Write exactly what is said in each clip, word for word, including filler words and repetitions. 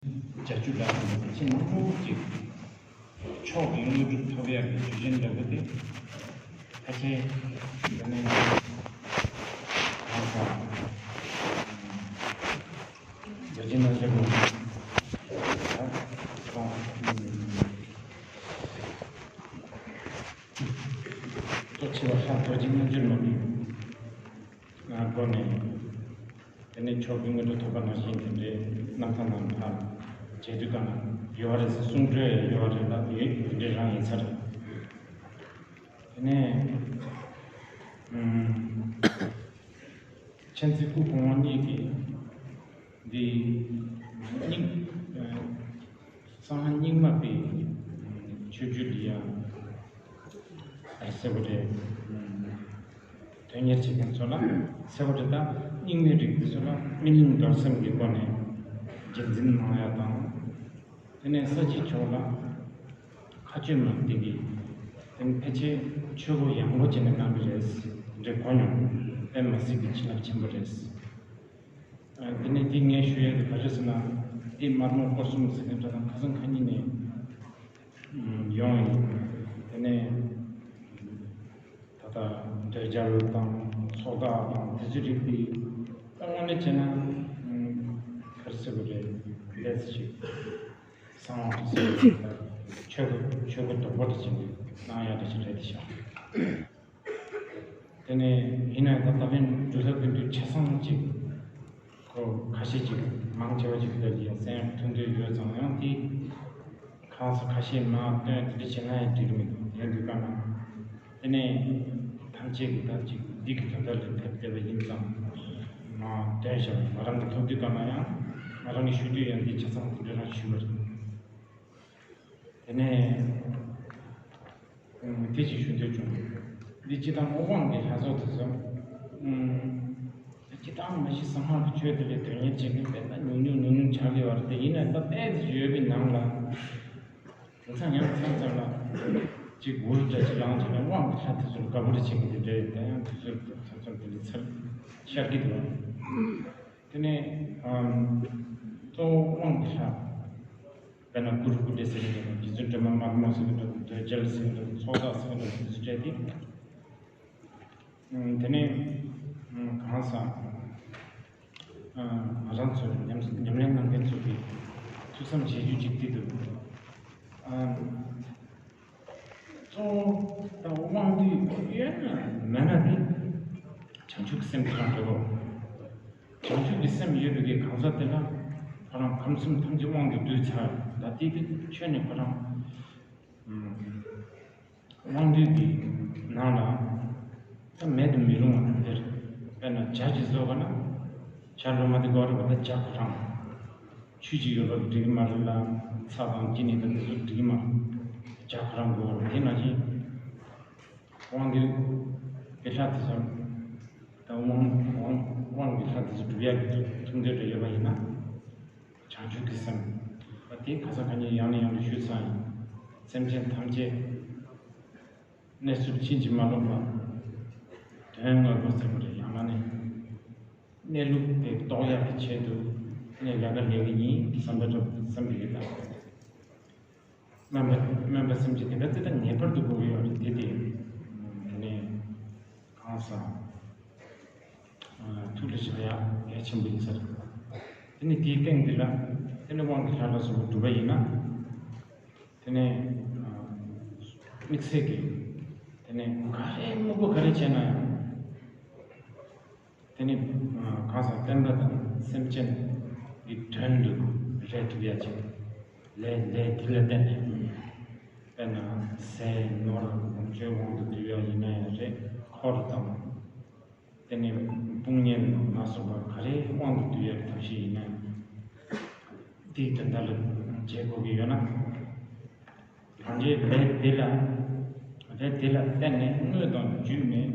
བྱ་སྤྱོད་འདྲ་པོ་ནི་ཕལ་ཆེར་མང་པོ་ཅིག་མཆོག་གི་དངོས་གྲུབ་ཐོབ་ཡག་གི་རྒྱུ་རྐྱེན་འདྲ་པོ་དེ་ཕལ་ཆེར་འདི་ནས་ཧང་སང་རྒྱ་ཆེན་རྣམ་རྒྱལ་མ་ད་གཏོང་གཙོ་ཆེ་བ་ཤ་རྡོ་རྗེ་རྣལ་འབྱོར་མ་གི་སྒོ་ནས། དེ་ནས་མཆོག་གི་དངོས་གྲུབ་ཐོབ་པ་ནང་བཞིན་དེ་འདྲའི་རྣམ་ཐར་རྣམས་ཕར་མཇལ་དུས་གང་ན་ཡོད་རེད་ཟེར། གསུང་སྒྲོས་ཡོད་རེད་ལ་ཡོད་དེ་འདྲའི་རང་ཡིན་ཚར། དེ་ནས་ཨུམ་མཁྱེན་བརྩེ་སྐུ་གོང་མ་གཉིས་ཀྱིས་འདི་སྙིང་གསང་སྔགས་རྙིང་མ་པའི་ཆོས་བརྒྱུད་འདི་ཡང་ཨ་གསལ་པོ་རེད། དོན་གཉེར་བྱེད་མཁན་ཚོ་ལ་གསལ་པོ་རེད། ད་རྙིང་མའི་རིགས་འདི་ཚོ་ལ་སྨིན་གླིང་རྡོར་སེམས་ཀྱི་སྒོ་ནས་རྒྱུན་འཛིན་གནང་ཡ་དང་། དེ་ནས་ས་སྐྱའི་ཕྱོགས་ལ་མཁའ་སྤྱོད་མ་འདི་གི་དེ་ནི་ཕལ་ཆེར་ཆོས་སྒོ་ཡངས་པོ་བྱས་ནས་གནང་གི་རེད་འདྲ་གོ་མྱོང་། དཔེ་མ་སྲིད་པའི་བྱིན་རླབས་ཆེན་པོ་རེད། དེ་ནས་དེ་ངས་ཞུ་ཡ་དེ་ག་རེ་ཟེར་ན། དེ་དམར་མོ་སྐོར་གསུམ་ཟེར་མཁན་འདྲ་དང་ཁ་སང་ཁ་ཉིན་ནས་ཡོང་ཡིན། དེ་ནས་ད་ལྟ་འབྲས་རྒྱལ་དང་ཚོགས་བདག་དང་དེ་ཚོའི་རིགས་དེ་དངོས་གནས་བྱས་ན་ག་རེ་ཟེར་དགོས་རེད། ལས་ཅིག་གསང་བ་རེད་ཟེར། ཆོས་གོས་ཆོས་གོས་རྡོག་པོ་དེ་ཅིག་གནང་ཡ་དེ་ཅིག་རེད་དེ་ཤག་དེ་ནས་ཡིན་ན་ད་ལྟ་ཕན་འབྲུ་ལྷ་ཀུན་འདུས་ཆ་ཚང་ཅིག་ཁོ་ཁ་ཤས་ཅིག་མང་ཆེ་བ་ཅིག་ལ་ཡང་གསན་ཐུབ་འདོད་ཡོད་ཙང་ཡང་དེ་གང་ས་ཁ་ཤས་མ་སྟོན་དེ་འདྲ་བྱས་ན་ཡང་འགྲིག་གི་མི་འདུག་ཡིན་དུས་ག་ན་དེ་ནས་ཐམས་ཅད་ཀྱི་ད་ཅིག་འདི་གི་དོན་དག་ལ་ཕེབས་བསྡད་པ་ཡིན་ཙང་མ་སྟོན་བཞག་ང་རང་གི་ཐུབ་དུས་ག་ན་ཡང་ང་རང་གི་ཞུ་འདོད་ཡང་འདི་ཆ་ཚང་དེ་འདྲ་རང་ཞུས་པ་རེད། དེ་ནས་ཨུམ་དེ་ཅིག་ཞུ་འདོད་བྱུང་། འདི་སྤྱི་དང་དབང་གི་ལྷ་ཚོགས་དེ་ཚོ་ཨུམ་སྤྱི་དང་མ་གཞི་གསང་སྔགས་ཀྱི་ཆོས་དེ་ལས་དོན་གཉེར་བྱེད་མཁན་དཔེ་ད་ཉུང་ཉུང་ཉུང་ཉུང་ཆགས་ཀྱི་ཡོད་རེད་དེ། ཡིན་ན་ད་དཔེ་དེ་ཡོད་པའི་ནང་ལ་དེང་སང་ཡང་མཚམས་མཚམས་ལ་ཅིག་འུར་འདྲ་ཅིག་ལངས་བྱས་ནས་དབང་གི་ལྷ་དེ་ཚོར་དགའ་པོ་རེ་བྱེད་མཁན་དེ་འདྲ་ཡོད། ད་ཡང་དེ་ཚོར་མཚམས་མཚམས་དེ་འདྲ་ཚར་ཤར་གྱི་འདུག་དེ་ནས་ཨམ་གཙོ་བོ་དབང་གི་ལྷ། དཔེར་ན་གུ་རུ་སྐུ་བགྲེས་ཟེར་གྱི་འདུག་རྗེ་བཙུན་སྒྲོལ་མ་དམར་མོ་ཟེར་གྱི་འདུག་འདོད་རྒྱལ་ཟེར་གྱི་འདུག་ཚོགས་བདག་ཟེར་གྱི་འདུག་དེ་ཚོ་སྤྲད་དེ། ཨུམ་དེ་ནས་ཨུམ་གང་ཟག་ཨ་ང་རང་ཚོ་ཉམས་ཉམས་ལེན་གནང་མཁན་ཚོ་གིས་ཐུགས་བསམ་བཞེས་རྒྱུ་གཅིག་དེ་འདུག་ཨ་གཙོ་བོ་དང་དབང་དུ་ཡོད་ན་མེད་ན་དེ་བྱང་ཆུབ་ཀྱི་སེམས་དེ་རང་རེད་བོ། བྱང་ཆུབ་ཀྱི་སེམས་ཡོད་པའི་གི་གང་ཟག་དེ་ལ་ཁོ་རང་ཁམས་གསུམ་ཐམས་ཅད་དབང་དུ་བསྡུས་ཚར། ད་དེ་དེ་ཆོས་ནི་ཁོ་རང་ཨུམ་དབང་འདུས་ཀྱི་ནང་ལ་ད་མེད་དུ་མི་རུང་བ་དེ་འདིར། དཔེར་ན་ཇ་ཅིག་བཟོ་དགོས་ན་ཇ་ལོ་མ་དེ་དགོས་རེད་པ། ད་ཇ་ཁོ་རང་ཆུ་ཅིག་ཡོད་པ་འགྲིག་གི་མ་རེད་ལ། ཚྭ་དང་ཅི་ནི་དང་དེ་ཚོ་འགྲིག་གི་མ་རེད། ཇ་ཁོ་རང་དགོས་རེད། དེ་ནང་བཞིན་དབང་འདུས་ཀྱི་ལྷ་དེ་ཚོ་ད་དབང་དབང་དབང་གི་ལྷ་དེ་ཚོ་སྒྲུབ་ཡག་གི་ཐུགས་འདོད་འདྲ་ཡོད་པ་ཡིན་ན། བྱང་ཆུབ་ཀྱི་སེམས། དེ་ཁ་སང་ཁ་ཉིན་ཡང་ནས་ཡང་དུ་ཞུས་ཚར་ཡིན། སེམས་ཅན་ཐམས་ཅད་གནས་ཚུལ་ཕྱིན་ཅི་མ་ལོག་པ། དོན་དངོས་པོ་ཟེར་བ་རེད། ཡང་ན་ནས་གནས་ལུགས་དེ་རྟོགས་ཡག་གི་ཆེད་དུ་ངས་ལས་ཀ་ལས་ཀྱི་ཡིན་བསམ་པ་འདྲ་བསམ་གྱི་ཡོད་ད། སྨོན་པ་སྨོན་པ་སེམས་ཀྱི་དེ་འདྲ་ཙི་ད་ངེས་པར་དུ་དགོས་ཀྱི་ཡོད་རེད་དེ། དེ་དེ་ནས་གང་ཟག་ཐུགས་ལ་བཞག་ཡག་གལ་ཆེན་པོ་ཡིན་ས་རེད། དེ་ནི་དེའི་སྟེང་འདི་ལ་དེ་ནི་དབང་གི་ལྷ་ལ་སོགས་པ་སྒྲུབ་པ་ཡིན་ན། དེ་ནས་དམིགས་བསལ་གྱི་དེ་ནས་ག་རེ་དམིགས་པ་ག་རེ་བྱས་ན་ཡང་དེ་ནི་གང་ཟག་བསྟན་པ་དང་སེམས་ཅན་གྱི་དོན་དུ་རེ་ཐུབ་ཡ་ཅིག་ལས་ལས་དེ་ལ་བརྟེན་ནས་དཔེར་ན་ཟས་ནོར་ལོངས་སྤྱོད་དབང་དུ་བསྡུ་ཡ་ཡིན་ན་ཡང་རེད། འཁོར་དང་། དེ་ནས་དཔུང་གཉེན་ལ་སོགས་པ་ག་རེ་དབང་དུ་བསྡུ་ཡའི་ཐབས་ཤེས་ཡིན་ན། དེའི་དོན་དག་ལ་བྱེད་དགོས་ཀྱི་ཡོད་ན། རང་རེའི་ལས་དེ་ལ་ལས་དེ་ལ་བརྟེན་ནས་དངོས་དང་བརྒྱུད་ནས་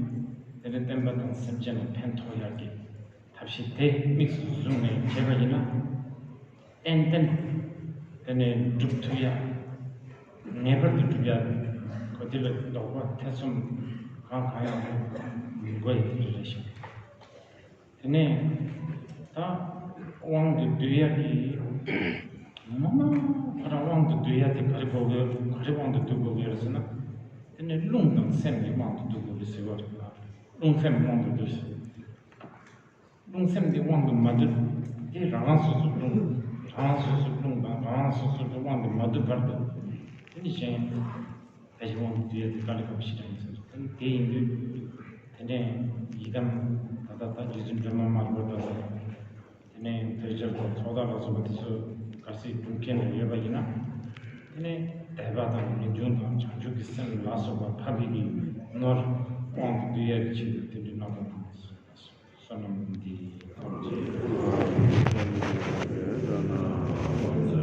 དེ་ལས་བསྟན་པ་དང་སེམས་ཅན་ལ་ཕན་ཐོགས་ཡག་གི་ཐབས་ཤེས་དེ་དམིགས་སུ་བཟུང་ནས་བྱས་པ་ཡིན་ན། ཏན་ཏན་དེ་ནས་སྒྲུབ་ཐུབ་ཡ། ངེས་པར་དུ་སྒྲུབ་ཡ། གོ་དེ་ལ་དོགས་པ་ཐེ་ཚོམ་གང་གང་ཡང་དགོས་ཡ་དེ་རེད་ཤག་དེ་ནས་ད་དབང་དུ་བསྡུ་ཡ་གི་ དབང་དུ་བསྡུ་ཡ་དེ་ག་རེ་དགོས་ཀྱི་ཡོད། ག་རེ་དབང་དུ་བསྡུ་དགོས་ཀྱི་ཡོད་ཟེར་ན། དེ་ནི་རླུང་དང་སེམས་ཀྱི་དབང་དུ་བསྡུ་དགོས་རེད་ཟེར་བ་རེད་ལ། རླུང་སེམས་དབང་དུ་བསྡུ་ཟེར། རླུང་སེམས་དེ་དབང་དུ་མ་བསྡུས། དེ་རང་རང་སོ་སོའི་རླུང་། རང་རང་སོ་སོའི་རླུང་དང་རང་རང་སོ་སོའི་དབང་དུ་མ་བསྡུས་བར་དུ། དེ་ནི་གཞན་ཕལ་ཆེར་དབང་དུ་བསྡུ་ཡ་དེ་དཀའ་ལས་ཁག་པོ་ཞིག་རང་ཡིན་ཟེར། དེ་ནི་དེ་ཡིན་དུས། དེ་ནས་ཡི་དམ་ད་ལྟ་ད་རྗེ་བཙུན་སྒྲོལ་མ་དམར་པོ་འདྲ་ཟེར། དེ་ནས་འདོད་སྤྱོད་དང་ཚོགས་བདག་ལ་སོགས་པ་དེ་ཚོ་གལ་སྲིད་སྒྲུབ་མཁན་རེ་ཡོད་པ་ཡིན་ན། དེ་ནས་དད་པ་དང་རིན་འབྱུང་དང་བྱང་ཆུབ་ཀྱི་སེམས་ལ་སོགས་པ་ཕ་བི་གི་ནོར་དབང་དུ་བསྡུ་ཡ་གི་ཆེད་དུ་དེ་འདྲའི་གནང་བ་དང་། བསོད་ནམས་འདི་ཐམས་ཅད་ཐམས་ཅད་ཀྱི་ཕ་རོལ་ཏུ་ཕྱིན་པ་ཡིན་ཟེར་ན།